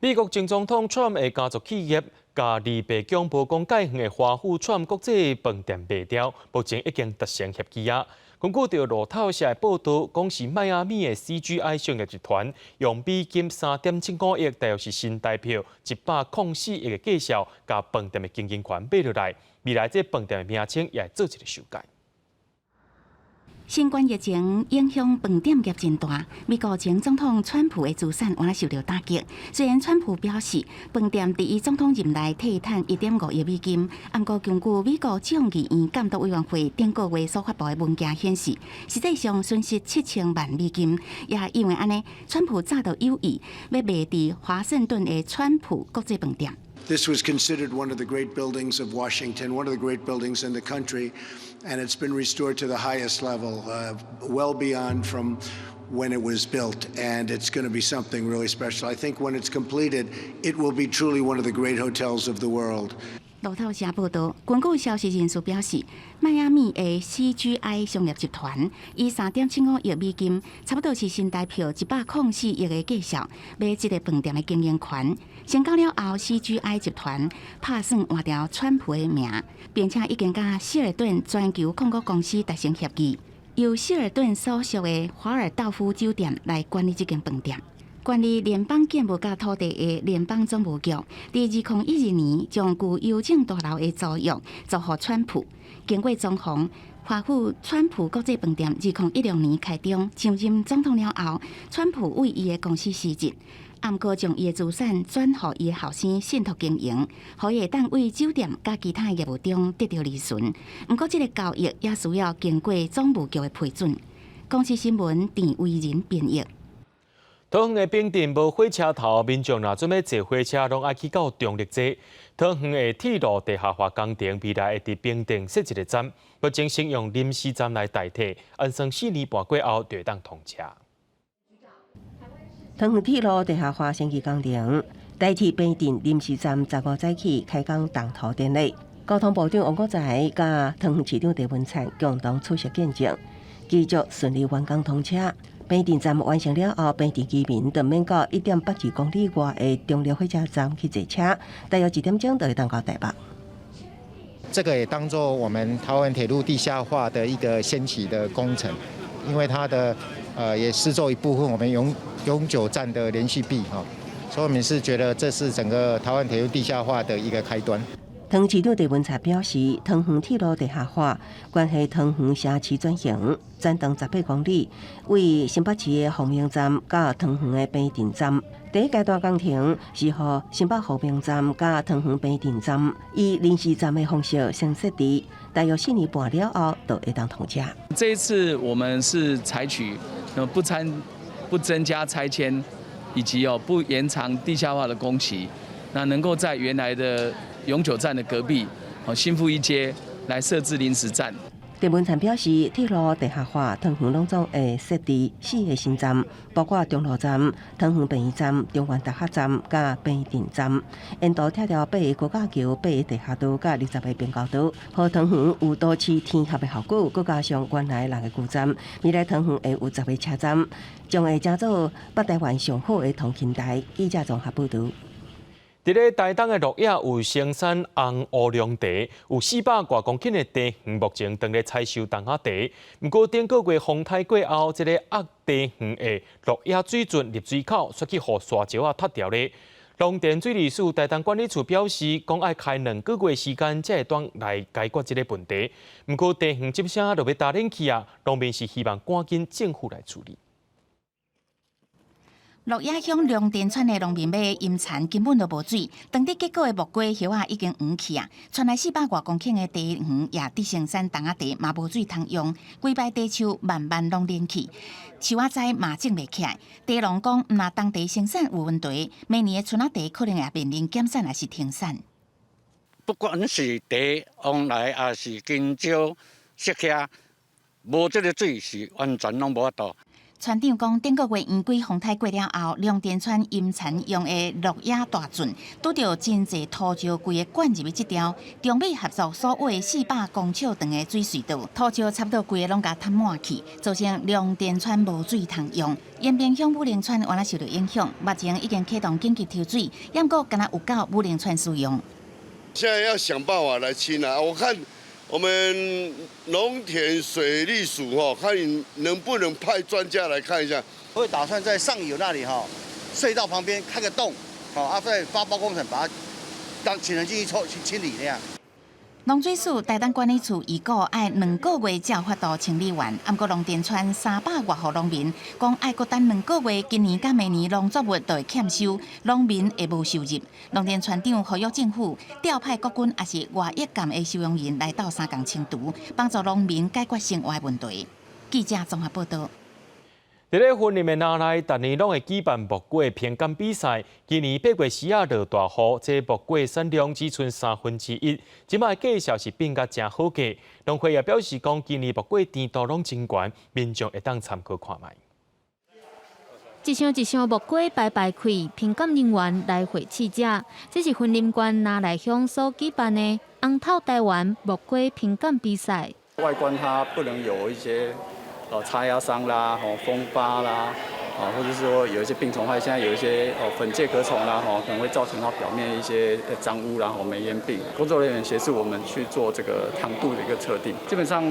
美國前總統川普的家族企業共離白宮無講蓋遠的華府川普國際飯店賣掉，目前已經達成協議啊。根據著路透社的報導，講是邁阿密的 CGI 商業集團用美金3.75億，大約是新台幣104億的價數，共飯店的經營權買落來。未來這飯店的名稱也會做一个修改。新冠疫情影響飯店業真大，美國前總統川普的資產嘛受著打擊。雖然川普表示，飯店佇伊總統任內退趁1.5億美金，毋過根據美國眾議院監督委員會頂個月所發布的文件顯示，實際上損失7000萬美金。也因為按呢，川普早就有意欲賣佇華盛頓的川普國際飯店。 This was considered one of the great buildings of Washington, one of the great buildings in the country, and it's been restored to the highest level, well beyond from when it was built, and it's going to be something really special. I think when it's completed, it will be truly one of the great hotels of the world. 路透社報道，根據消息人士表示，邁阿密的 CGI 商業集團以3.75億美金，差不多是新台票104億的價數，買這個飯店的經營權。成交了後，CGI 集團拍算換掉川普的名，並且已經佮希爾頓全球控股公司達成協議，由希爾頓所屬的華爾道夫酒店來管理這間飯店。管理聯邦建物佮土地的聯邦總務局，佇2012年將舊郵政大樓的租約租予川普。經過裝潢，華府川普國際飯店2016年開張，上任總統了後，川普為伊的公司辭職，毋過將伊的資產轉予伊的後生信託經營，予伊會當為酒店佮其他業務中得著利潤。毋過，這個交易也需要經過總務局的批准。公視新聞鄭惟仁編譯。桃園的平鎮無火車頭，民眾若準備坐火車，攏愛去到中壢坐。桃園的鐵路地下化工程未來會佇平鎮設一個站，目前先用臨時站來代替，按算4年半過後就會當通車。桃園鐵路地下化先期工程，代替平鎮臨時站15早起開工動土典禮，交通部長王國材佮桃園市長鄭文燦共同出席見證，繼續順利完工通車。平鎮站完成了後，平鎮居民就免到1.82公里外的中壢火車站去坐車，大約1點鐘就會當到台北。這個也當做我們桃園鐵路地下化的一個先期的工程，因為它的也是做一部分我們永久站的連續壁哈，所以我們是覺得這是整個桃園鐵路地下化的一個開端。桃園市長鄭文燦表示，桃園鐵路地下化關係桃園城市轉型，全長18公里，為新北市的鳳鳴站佮桃園的平鎮站。第一階段工程是予新北鳳鳴站佮桃園平鎮站以臨時站的方式先設置，大約4年半了後就會當通車。這一次我們是採取不增加拆遷，以及不延長地下化的工期，那能夠在原來的永久站的隔壁，新富一街來設置臨時站。鄭文燦表示，鐵路地下化，桃園攏總會設置四個新站，包括中蘆站、桃園病院站、中原大學站佮平鎮站。沿途拆掉八个高架橋、八个地下道佮20個平交道，予桃園有都市天合的效果。閣加上原來六个舊站，未來桃園會有十個車站，將會成做北台灣上好的通勤帶。記者綜合報導。佇咧台東的鹿野有生產紅烏龍茶，有400外公頃的茶園，目前正咧採收冬仔茶。毋過頂個月風颱過後，這個壓茶園的鹿野水圳入水口，煞去予沙石仔塞牢咧。農田水利署台東管理處表示，講愛開2個月時間，才會當來解決這個問題。毋過茶園這聲就欲焦冷去啊，農民是希望趕緊政府來處理。鹿野鄉龍田村的農民買陰田根本就無水，當地結果的木瓜葉仔已經黃去啊！村內400外公頃的茶園也佇生產冬仔茶，嘛無水通用，規排茶樹慢慢攏冷去，樹仔栽嘛種袂起來。茶農講，毋若冬茶生產有問題，明年的春仔茶可能也面臨減產抑是停產。不管是茶往來，抑是香蕉、釋迦，無這个水是完全攏無法度。村長講，頂個月圓規風颱過了後，龍田村陰田用的鹿野大圳，拄著真濟土石規个灌入去這條中美合作所挖400公尺長的水隧道，土石差不多規个攏共湠滿去，造成龍田村無水通用。延平鄉武陵村原來受著影響，目前已經啟動緊急抽水，毋過敢若有夠武陵村使用。現在要想辦法來清啊！我看我們農田水利署吼，看你能不能派專家來看一下。會打算在上游那裡哈，隧道旁邊開個洞，好啊，再發包工程把它當請人進去抽去清理那樣。農水署台東管理處預估愛2個月才有法度清理完，毋過龍田村300外戶農民講愛閣等兩個月，今年佮明年農作物就會欠收，農民會無收入。龍田村長呼籲政府調派國軍抑是外役艦的收容員來鬥相共清除，幫助農民解決生活問題。記者綜合報導。佇咧雲林的林內，逐年攏會舉辦木瓜評鑑比賽。今年8月時仔落大雨，這木瓜產量只賰1/3。這擺價數是變甲誠好價。農會也表示講，今年木瓜甜度攏真懸，民眾會當參考看覓。一箱一箱木瓜排排開，評鑑人員來回試食。這是雲林縣那賴鄉所舉辦的紅透台灣木瓜評鑑比賽。外觀它不能有一些擦壓傷啦、吼風疤啦，啊，或者是說有一些病蟲害，現在有一些粉介殼蟲啦，吼可能會造成它表面一些髒污啦、吼煤煙病。工作人員協助我們去做這個糖度的一個測定，基本上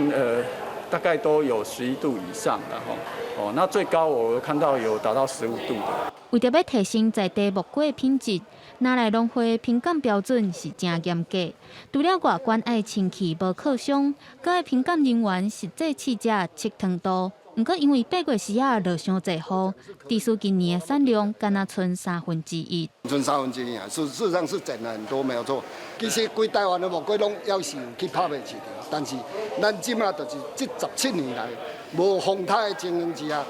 大概都有11度以上的吼。哦，那最高我看到有達到15度的。為著欲提升在地木瓜品質，那賴農會評鑑標準是誠嚴格。除了外觀愛清氣無剋傷，閣愛評鑑人員實際試食測糖度。毋過因為八月時仔落傷濟雨，致使今年的產量干焦賰1/3。賰1/3啊，事實上是減了很多，沒有錯。其實規台灣的木瓜攏猶是有去拍賣市場，但是咱這馬就是這17年來無風颱的情形之下，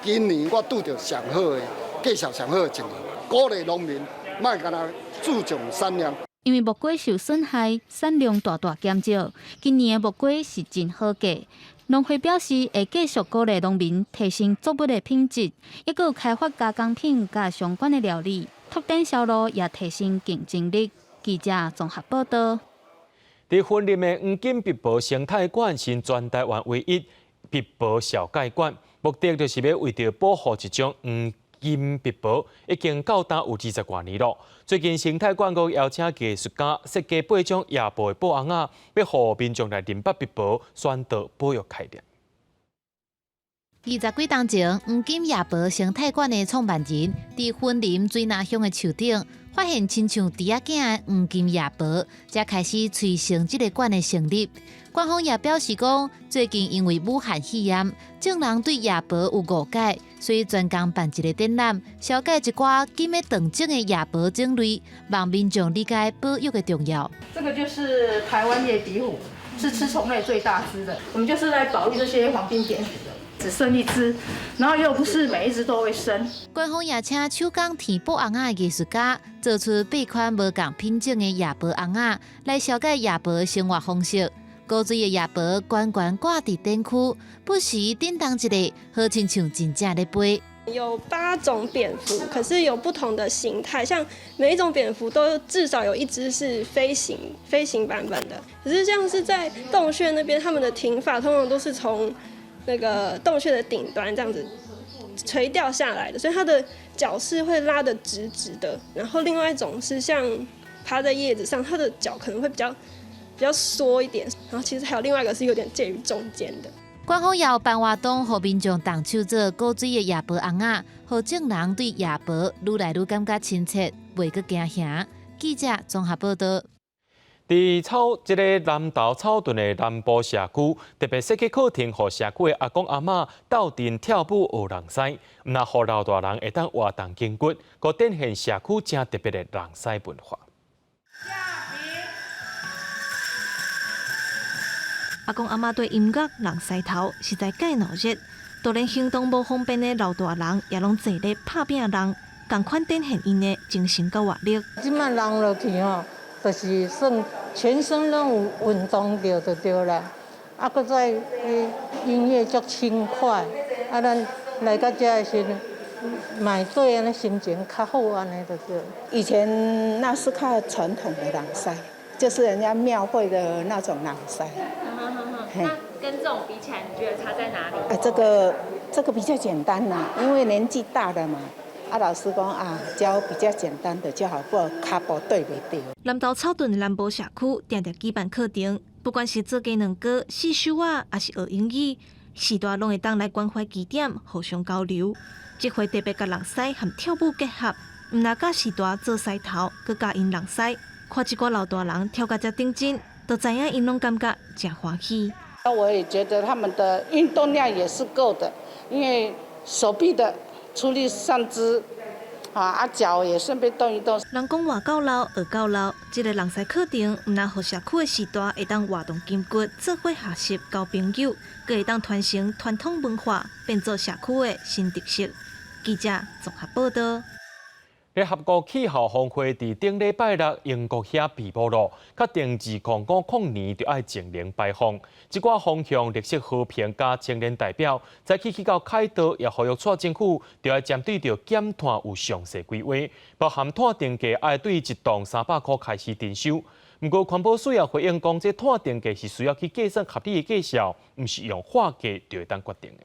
今年我拄著上好的繼續上好的情形，鼓勵農民莫干焦注重產量。因為木瓜受損害，產量大大減少。今年的木瓜是真好價。農會表示會繼續鼓勵農民提升作物的品質，抑閣有開發加工品佮相關的料理，拓展銷路也提升競爭力。記者綜合報道。佇雲林的黃金畢婆生態館是全台灣唯一畢婆紹介館，目的就是欲為著保護這種黃金畢婆，已經到今有20外年囉。最近生態館閣邀請藝術家設計八種夜步的布尪仔，欲予民眾來認捌畢婆，宣導保育概念。20幾冬前，黃金夜婆生態館的創辦人佇雲林水林鄉的樹頂，發現親像豬仔囝的黃金夜婆，才開始催生這个館的成立。館方也表示講，最近因為武漢肺炎，眾人對夜婆有誤解，所以專工辦一个展覽，紹介一寡禁欲斷種的夜婆種類，望民眾理解保育的重要。這個就是台灣葉壁虎，是吃蟲類最大隻的。我們就是來保育這些黃金蝙蝠的。只剩一隻，然後又不是每一隻都會生。館方也請手工填布尪仔的藝術家，做出八款無仝品種的夜婆尪仔，來紹介夜婆生活方式。古錐的夜婆懸懸掛佇展區，不時振動一下，好親像真正咧飛。有八種蝙蝠，可是有不同的形態，像每一種蝙蝠都至少有一隻是飛行版本的。可是像是在洞穴那邊，他們的停法通常都是從那個洞穴的頂端這樣子垂掉下來的，所以它的腳是會拉得直直的。然後另外一種是像趴在葉子上，它的腳可能會比較縮一點。然後其實還有另外一個是有點介於中間的。館方也有辦活動，予民眾動手做古錐的夜婆尪仔，予眾人對夜婆愈來愈感覺親切，袂閣驚嚇。記者綜合報道。佇草這个南投草屯的南部社區，特別設計課程，予社區的阿公阿嬤鬥陣跳舞學人獅，毋但予老大人會當活動筋骨，閣展現社區誠特別的人獅文化。阿公阿嬤對音樂人獅頭實在蓋鬧熱，就連行動無方便的老大人也攏坐咧拍拚人，仝款展現𪜶的精神佮活力。這擺人落去吼，就是算全身攏有運動著就對啦。啊，閣再音樂足輕快，啊，咱來到遮的時陣，嘛會對按呢心情較好按呢就對。以前那是靠傳統的人獅，就是人家廟會的那種人獅。那跟這種比起來，你覺得差在哪裡？啊，這個比較簡單啦，因為年紀大了嘛。啊，老師講啊，教比較簡單的就好，不跤步對袂著。南投草屯南部社區定定舉辦課程，不管是做雞卵糕、刺繡仔，抑是學英語，序大攏會當來關懷據點，互相交流。這回特別共人獅和跳舞結合，毋但教序大做獅頭，閣教𪜶人獅，看這寡老大人跳甲遮認真，就知影𪜶攏感覺誠歡喜。那我也覺得他們的運動量也是夠的，因為手臂的出力上肢，啊腳也順便動一動。人講活到老，學到老，這个人獅課程，毋但予社區的序大會當活動筋骨，做伙學習交朋友，閣會當傳承傳統文化，變做社區的新特色。記者綜合報道。聯合國氣候峰會佇頂禮拜六英國遐閉幕囉，確定2050年就愛淨零排放。這寡方向綠色和平佮青年代表，早起去到凱道，也呼籲蔡政府著愛針對著減碳有詳細規劃，包含碳定價愛對一噸300箍開始徵收。毋過環保署也回應講，這碳定價是需要去計算合理的價數，毋是用喊價就會當決定的。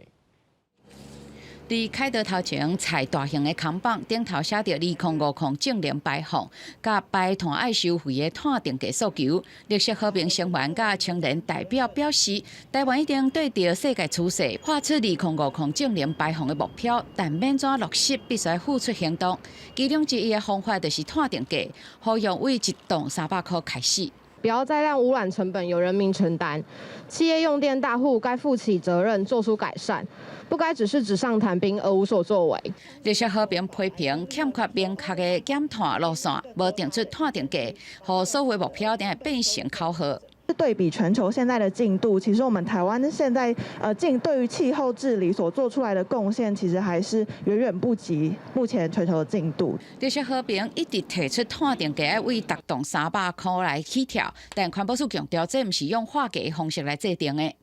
佇凱道頭前踩大型的扛棒，頂頭寫著2050淨零排放，佮排碳愛收費的碳定價訴求。綠色和平成員佮青年代表表示，台灣已經對著世界趨勢，畫出2050淨零排放的目標，但欲按怎落實必須付出行動。其中之一的方法就是碳定價，呼籲對一噸300箍開始。不要再讓污染成本由人民承擔，企業用電大戶該負起責任，做出改善，不該只是紙上談兵而無所作為。綠色和平批評欠缺明確的減碳路線，無定出碳定價，予所有目標定會變成口號。對比全球現在的進度，其實我們台灣現在進對於氣候治理所做出來的貢獻，其實還是遠遠不及目前全球的進度。綠色和平一直提出碳定價愛對逐噸300箍來起跳，但環保署強調，這毋是用喊價的方式來制定的。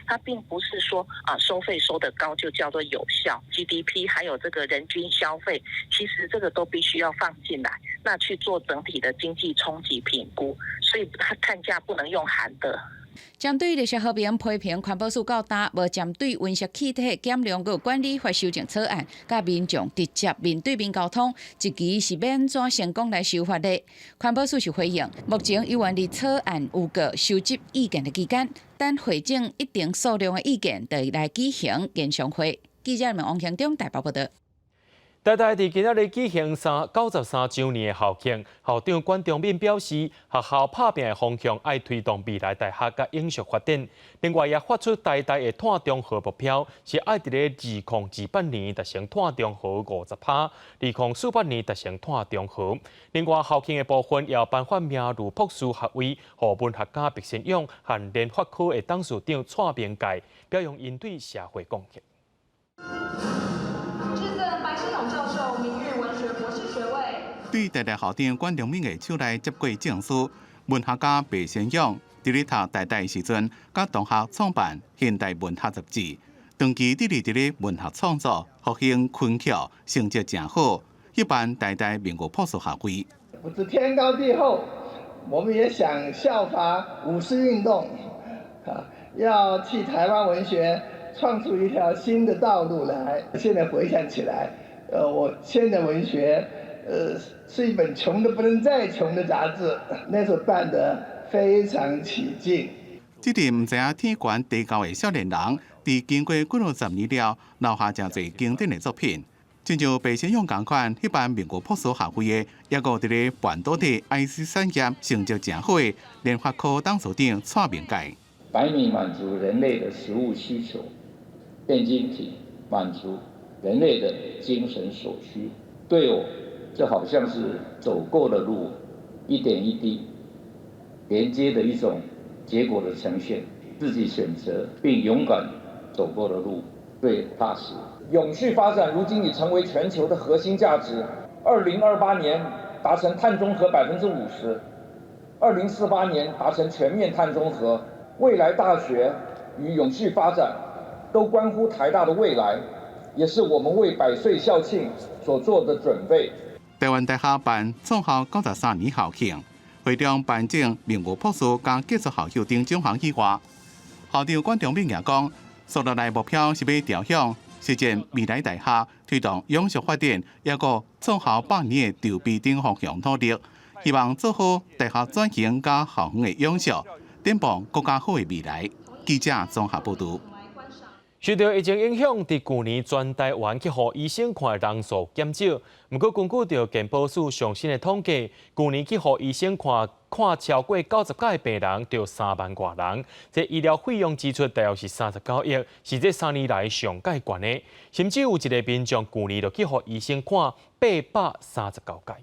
它並不是說啊收費收得高就叫做有效，GDP 還有這個人均消費，其實這個都必須要放進來，那去做整體的經濟衝擊評估，所以它碳價不能用喊的。針對綠色和平批評環保署到今無針對溫室氣體減量佮管理法修正草案，佮民眾直接面對面溝通，這期是欲按怎成功來修法的？環保署是回應，目前猶原佇草案有個收集意見的期間，等匯總一定數量的意見，就來舉行研商會。記者們王興中台北報導。台大佇今仔日舉行93週年的校慶，校長管中閔表示，學校拍拚的方向愛推動未來大學佮永續發展。另外，也發出台大的碳中和目標，是愛佇咧2028年達成碳中和50%，2048年達成碳中和。另外，校慶的部分也頒發名譽博士學位，予文學家白先勇和聯發科的董事長蔡明介，表揚𪜶對社會貢獻。致贈白先勇教授名譽文學博士學位。對台大校長管中閔的手內接過證書，文學家白先勇佇咧讀台大時陣，佮同學創辦《現代文學雜誌》，長期致力佇咧文學創作、復興昆曲，成績誠好，彼頒台大名譽博士學位。不知天高地厚，我們也想效法五四運動，啊，要替台灣文學創出一條新的道路來。現在回想起來，我現代文學，是一本窮得不能再窮的雜誌，那時候辦得非常起勁。這個毋知影天懸地厚的少年人，佇經過幾若十年了，留下誠濟經典的作品。親像白先勇仝款，彼頒名譽博士學位的，抑閣佇咧半導體 IC 產業成績誠好的聯發科董事長蔡明介。白米滿足人類的食物需求，電晶體滿足人類的精神所需。對我，這好像是走過的路，一點一滴連接的一種結果的呈現。自己選擇並勇敢走過的路，最踏實。永續發展如今已成為全球的核心價值。2028年達成碳中和50%，2048年達成全面碳中和。未來大學與永續發展都關乎台大的未來，也是我們為百歲校慶所做的準備。台灣大學辦創校93年校慶，會中頒贈名譽博士佮傑出校友等獎項以外，校長管中閔也講，紲落來目標是欲朝向實踐未來大學，推動永續發展，抑閣創校百年的籌備等方向努力，希望做好大學轉型佮校園的永續，展望閣較好的未來。記者綜合報導。受著疫情影響，佇舊年全台灣去予醫生看的人數減少。毋過根據著健保署上新的統計，舊年去予醫生看看超過90擺的病人，著3萬外人。這醫療費用支出大約是39億，是這3年來上蓋懸的。甚至有一个民眾舊年就去予醫生看839擺。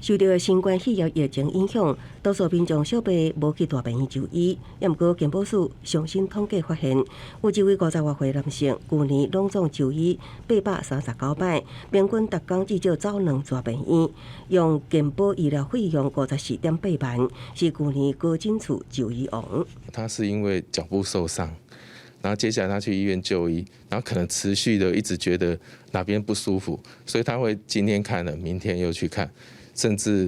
受著新冠肺炎疫情影響，多數民眾小病無去大病院就醫。也毋過健保署上新統計發現，有一位50外歲男性，舊年攏總就醫839擺，平均逐工至少走兩逝病院，用健保醫療費用54.8萬，是舊年高診處就醫王。他是因為腳部受傷，然後接下來他去醫院就醫，然後可能持續的一直覺得哪邊不舒服，所以他會今天看了，明天又去看。甚至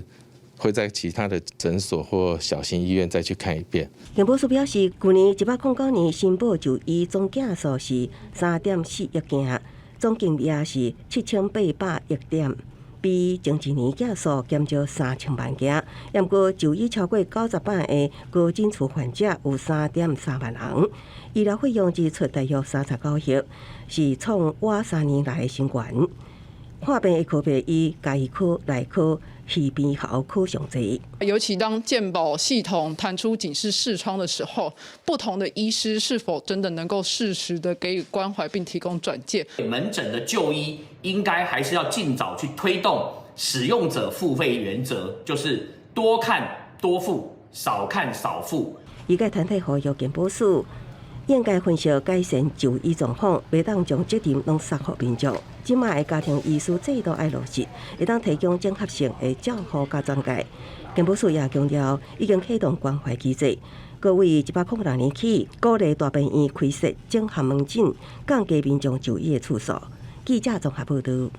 會在其他的診所或小型醫院再去看一遍。健保署表示，舊年109年申報就醫總件數是3.4億件，總金額是7800億點，比前一年件數減少3000萬件。毋過就醫超過90擺的高診次患者有3.3萬人，醫療費用支出大約39億，是創倚3年來的新高。看病的科別以家醫科、內科、耳鼻喉科上濟。尤其當健保系統彈出警示視窗的時候，不同的醫師是否真的能夠適時的給予關懷並提供轉介？門診的就醫應該還是要盡早去推動使用者付費原則，就是多看多付，少看少付。醫界團體呼籲健保署應該分析改善就醫狀況，袂當將責任攏捒予民眾。這馬的家庭醫師制度愛落實，會當提供綜合性的照護佮轉介。健保署也強調，已經啟動關懷機制，各位106年起，鼓勵大病院開設整合門診，降低民眾就醫的次數。記者綜合報導。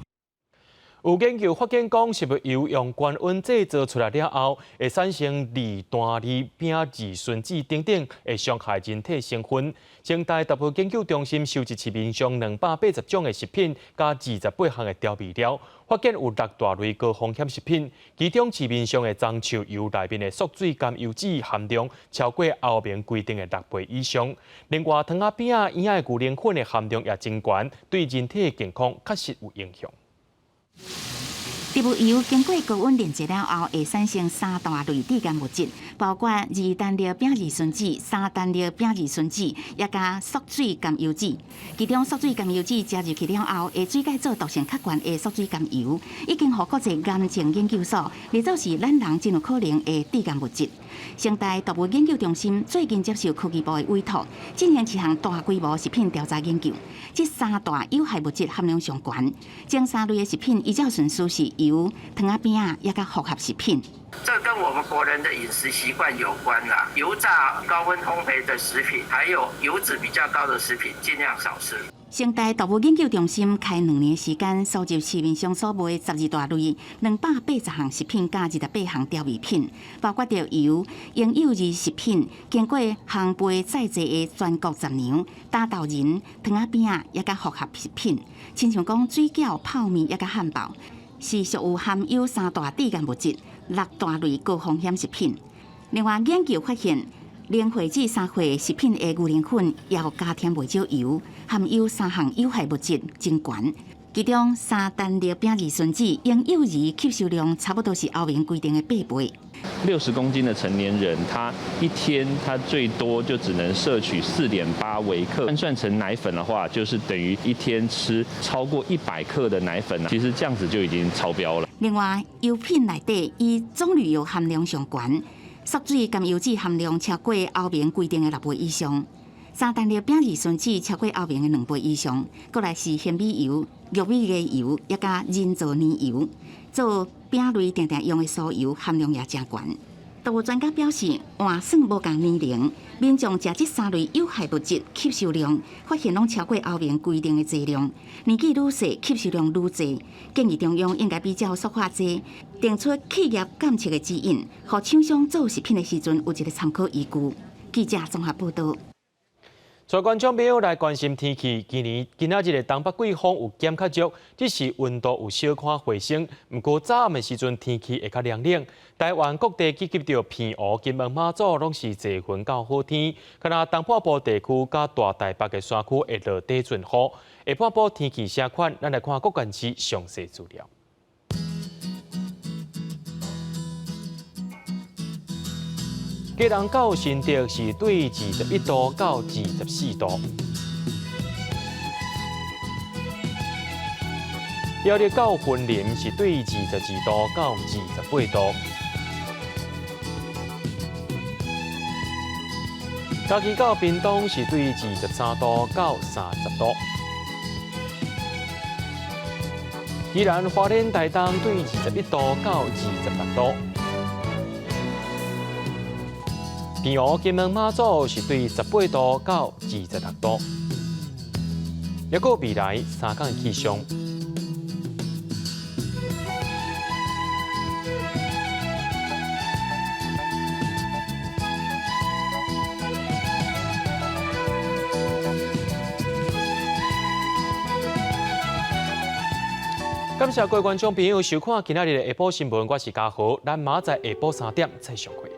有研究發現講，食物油用高溫製造出來了後，會產生二氮二丙二醇酯等等，會傷害人體成分。成大動物研究中心收集市面上280種的食品，佮28項的調味料，發現有六大類高風險食品，其中市面上的棕樹油內面的縮水甘油酯含量超過歐盟規定的6倍以上。另外，糖仔餅仔、圓仔的牛奶粉的含量也真懸，對人體的健康確實有影響。植物油經過高溫煉製了後，會產生三大類致癌物質，包括二氮硫丙二醇酯、三氮硫丙二醇酯，抑佮縮水甘油酯。其中縮水甘油酯食入去了後，會水解做毒性較懸的縮水甘油，已經予國際癌症研究所列做是咱人真有可能的致癌物質。成大動物研究中心最近接受科技部的委託，進行一項大規模食品調查研究。這三大有害物質含量上懸，前三類的食品依照順序是油、糖仔餅仔，抑佮複合食品。這跟我們國人的飲食習慣有關啦，油炸、高溫烘焙的食品，還有油脂比較高的食品，盡量少吃。成大動物研究中心開兩年時間，收集市面上所賣12大類280項食品，佮28項調味品，包括著油、嬰幼兒食品，經過烘焙再製的全穀雜糧、打豆仁、糖仔餅仔，抑佮複合食品，親像講水餃、泡麵，抑佮漢堡，是屬有含有三大致癌物質、六大類高風險食品。另外，研究發現，0歲至3歲食品的牛奶粉也有加添袂少油，含有三項有害物質真懸。其中三氮硫丙二醇酯嬰幼兒吸收量差不多是歐盟規定的8倍。60公斤的成年人，他一天他最多就只能攝取4.8微克，換算成奶粉的話，就是等於一天吃超過100克的奶粉。其實這樣子就已經超標了。另外，油品內底以棕櫚油含量上懸。縮水甘油酯含量超過歐盟規定的6倍以上，三氮硫丙二醇酯超過歐盟的2倍以上，過來是玄米油、玉米芽油，抑佮人造奶油，做餅類定定用的酥油含量也誠懸。動物專家表示，換算無仝年齡，民眾食這三類有害物質吸收量，發現攏超過歐盟規定的劑量。年紀愈細，吸收量愈濟。建議中央應該比照塑化劑，定出企業監測的指引，予廠商做食品的時陣有一個參考依據。記者綜合報導。帶觀眾朋友來關心天氣，今年今仔日的東北季風有減較弱，只是溫度有小可回升。毋過早暗的時陣天氣會較涼冷。台灣各地聚集著澎湖、金門、馬祖攏是濟雲到好天，敢若東半部地區佮大台北的山區會落短陣雨。下半晡天氣啥款？咱來看各縣市詳細資料。基隆到新竹是對21度到24度。苗栗到雲林是對22度到28度。嘉義到屏東是對23度到30度。宜蘭花蓮台東對21度到26度。澎湖金門馬祖是對18度到26度。抑閣未來3工的氣象。感謝各位觀眾朋友收看今仔日的下晡新聞，我是嘉豪，咱明仔載下晡3點再相會。